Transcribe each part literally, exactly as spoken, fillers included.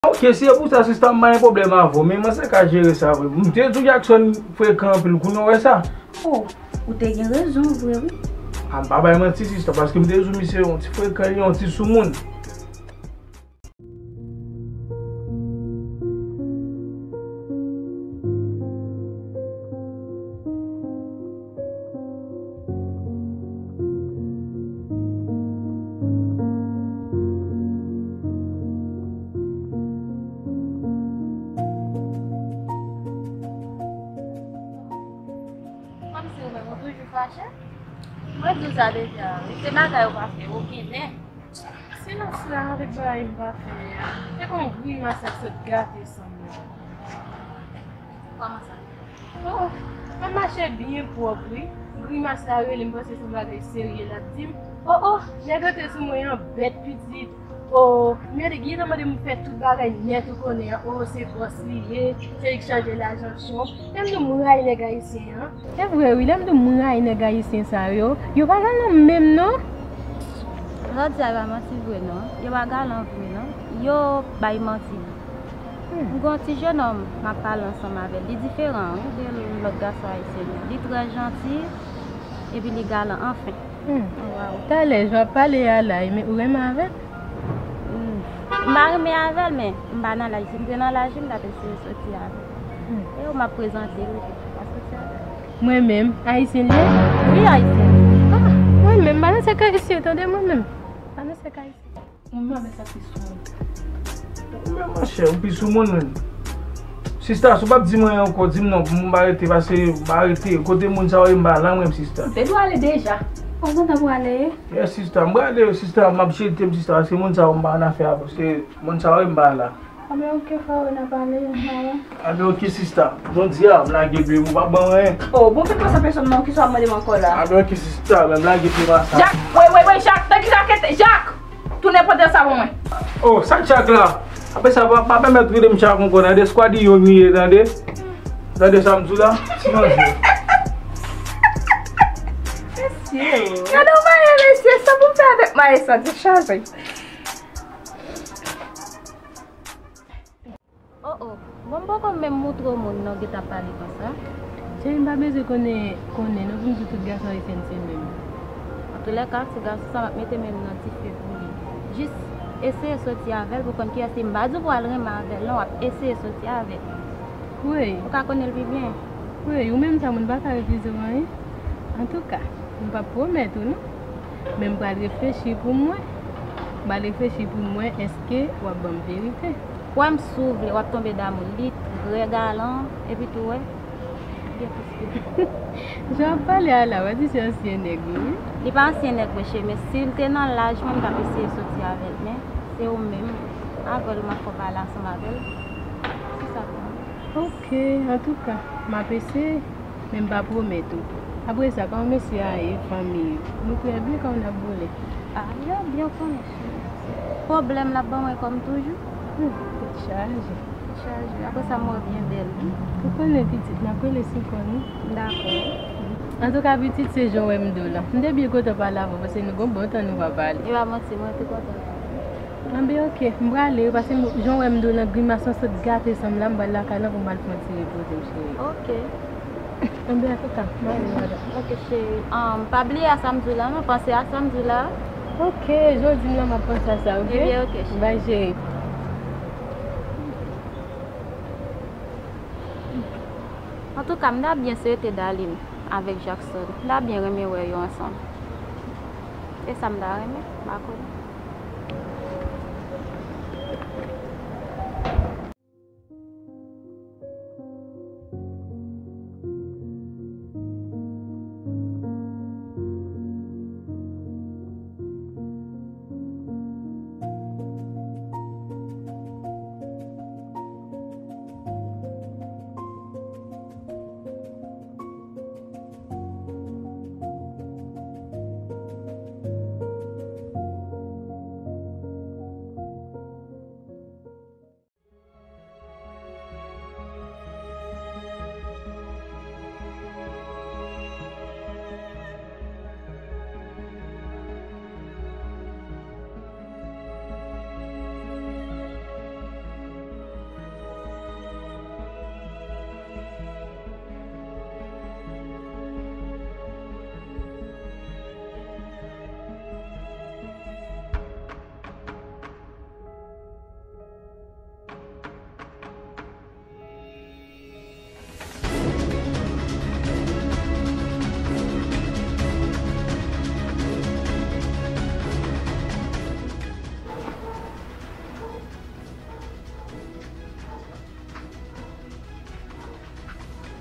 Ok, si se pou sa, sista, m pa gen pwoblèm avè w, men mwen se ka jere sa vre. M te di w Jackson frekan anpil, kounye a w wè sa. Oh, ou te gen rezon vre, wi. A, m pa bay manti, sista, paske m te di w misye yon ti frekan, yon ti soumoun. Kòmsi ou menm, ou toujou fache? Mwen di w sa deja, wi. Se bagay ou pa fè, ou gen nen. Silans la avèk bagay m pa fè a. Se kon grimas ak sot gate san m yo. Kòman sa? Oh, mwen mache byen pwòp, wi. Grimas la rele m, panse se yon bagay serye l ap di m. Oh, oh, nèg yo te sou mwen an bèt pitit. Oh, nèg yo te mande m fè tout bagay nèt, ou konnen an. Oh, se bòs li ye, se li k chaje lajan cho. Lè m di w m rayi nèg ayisyen an. Se vre, wi, lè m di w m rayi nèg ayisyen sa yo, yo pa galan menm, non. Jodi a, yo pa manti vre, non. Yo pa galan vre, non. Yo bay manti. Hmm. M gen yon ti jenòm, m ap pale ansanm avè l. Li diferan, wi, de lòt gason ayisyen yo. Li trè janti, epi li galan, anfen. Hmm. Waw. Talè, jan w ap pale a la, ou renmen avè l? Hmm. M pa renmen avè l, men m pa nan laj. Si m te nan laj li, m t ap eseye soti avè l. Hmm. E ou m ap prezante l, wi, m ap soti avè l. Mwen menm, ayisyen l ye? Wi, ayisyen. Ah, mwen menm, m pa nan sèk ayisyen, tande mwen menm. M pa nan sèk ayisyen. Mwen menm avè sa pi sou moun. Ou menm, monchè, ou pi sou moun, menm. Sista, si w p ap di mwen ankò, di m non, pou m pa rete, paske m pa rete. Kote moun sa yo ye, m pa la, mwen, sista. Ou te dwe ale deja. Kontan pou ale. Yes, sista, m prale, sista, m ap jete m, sista, paske moun sa yo m pa nan afè avè yo, se moun sa yo m pa la. Anben, oke, frè, n ap pale, maman. Anben, oke, sista, jodi a, m lage pye m, ou pa ban mwen anyen. Oh, bon, fè pa sa pèsòn, non, kisa w ap mande m ankò la? Anben, oke, sista, men m lage pye m a sa. Jak, wey, wey, wey, Jak, nan kisa w rete, Jak? Tounen pote sa pou mwen. Oh, sa k Jak la? Apre sa, pa, pa pèmèt rele m Jak ankò, tande, squaddy young li ye, tande. Tande sa m di w la? Ti manzè. Mesye, oh. Gade yon maye, mesye, sa pou m fè avèk maye sa, di chaje. Oh, oh. Bon, m poko menm moutre w moun non, ki t ap pale konsa. Cheri, m pa bezwen konnen, konnen non, pou m di tout gason ayisyen se menm. Antoulèka, ti gason sa, m ap mete men m nan dife pou li. Jis eseye soti avè l pou konn kiyès li. M pa di w pou al renmen avè l non, w ap eseye soti avè l. Wi. Ou ka konnen l pi byen. Wi, ou menm sa, moun pa ka refize w anyen. Antouka, m p ap pwomèt ou non. Men m pral reflechi pou m wè. M pral reflechi pou m wè èske w ap ban m verite. Kwè m, si w vle, w ap tonbe damou l. Li trè galan, epi tou, wè, gen plis ke. Jan w ap pale a la, w a di se ansyen nèg li, wi. Li pa ansyen nèg mwen, cheri, men si l te nan laj mwen, m t ap eseye soti avè l, men se ou menm, avè l, m ap fè w pale ansanm avè l. Se sa pou mwen. Ok, antouka, m ap eseye, men m pa pwomèt ou. Apre sa, kòman mesye a ye, fanmi yo? Nou trè byen, kòman n ap boule? A, yo byen, ou konnen, cheri. Pwoblèm l ap ban mwen kòm toujou. Hmm, tèt chaje. Tèt chaje. Apre sa, m wè w byen bèl, wi. Ou konnen, pitit, n ap rele sou kò nou. Dakò. Antouka, pitit, se jan w wè m di w lan. M te byen kontan pale avè w, paske nou gen bon tan nou pa pale. E pa manti, mwen tou kontan. Anben, oke, m prale, wi, paske m, jan w wè m di w lan, grimas lan sot gate san m la, m pral lakay lan pou m al fè yon ti repoze m, cheri. Oke. Anben, antouka, m ale, madanm. Oke, cheri. Um, pa bliye a sa m di w la, non, panse a sa m di w la. Oke, jan w di m lan, m ap panse a sa, oke? Ebyen, oke, cheri. Bye, cheri. Antouka, m ta byen swete Darline avèk Jackson. M ta byen renmen wè yo ansanm. E sa m ta renmen, m pa konnen.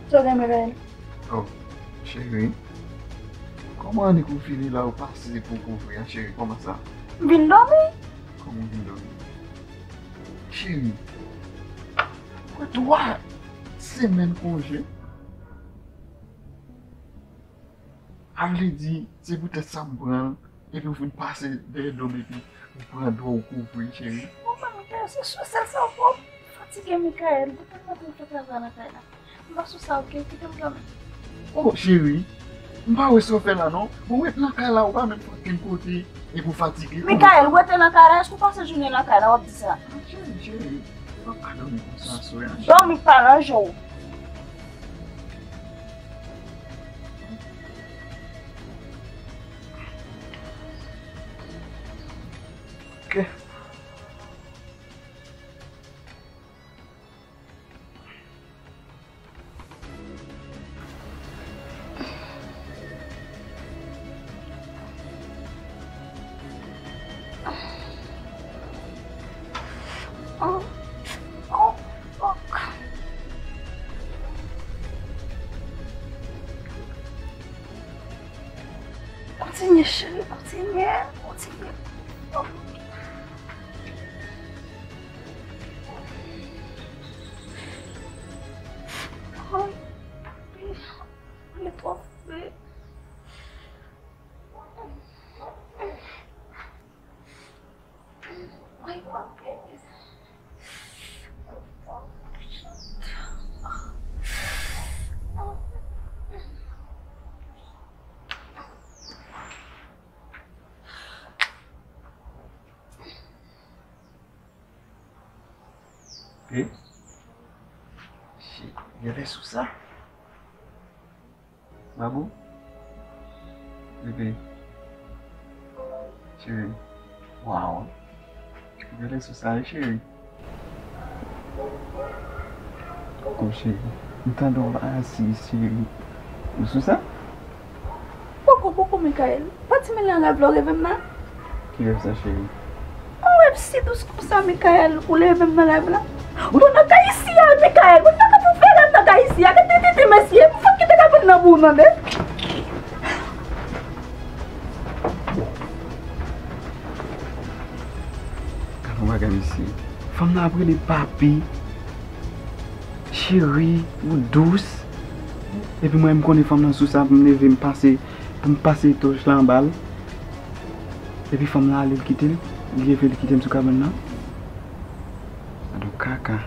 Sa w gen, Mikael? Oh, cheri. Kòman annik ou vini la, ou pase pou kouvri a, cheri? Kòman sa? M vin dòmi. Kòman w vin dòmi? Cheri, mwen twa semèn konje. A vle di, se poutèt sa m pran l, epi w vin pase dèyè do m, epi w pran dwa w kouvri, cheri. Bon, men Mikael, se sou sèl sa w pran. Fatige, Mikael. Depi maten m fè travay nan kay la. M pa sou sa, oke? Kite m dòmi. Oh, cheri, m pa wè sa w fè la, non. Bon, w ret nan kay la, ou pa menm fè okenn kote, epi w fatige. Mikael, ou rete nan kay la, èske w pase jounen nan kay la, w ap di sa? Cheri, cheri, ou p ap ka dòmi konsa aswè a, cheri. Dòmi pa ranje w. Ok. Oh, oh, oh. Kontinye, cheri, kontinye, kontinye. Oh. Oh, papi, li twò fre. Ok. Shit, genlè sou sa. Babou? Bebe. Cheri. Waw. Genlè sou sa wi, cheri. Koko, cheri. M tande w la asiz, cheri. Ou sou sa? Poko, poko, Mikael. Pa di m nan rèv la w reve m nan. Ki rèv sa, cheri? Yon rèv si dous konsa, Mikael, ou leve m nan rèv la. Ou nan kay isi a, Mikael. Ou nan kay isi a, gade titi mesye. M fòk kite kabann nan pou ou, tande. Gade yon bagay, mesye. Fanm nan ap rele papi, cheri, ou dous. Epi mwen, m konnen fanm nan sou sa, pou m leve, m pase, pou m pase tòch la anba l. Epi fanm nan ale, l kite l. Li leve, li kite m sou kabann nan. Gade yon kaka.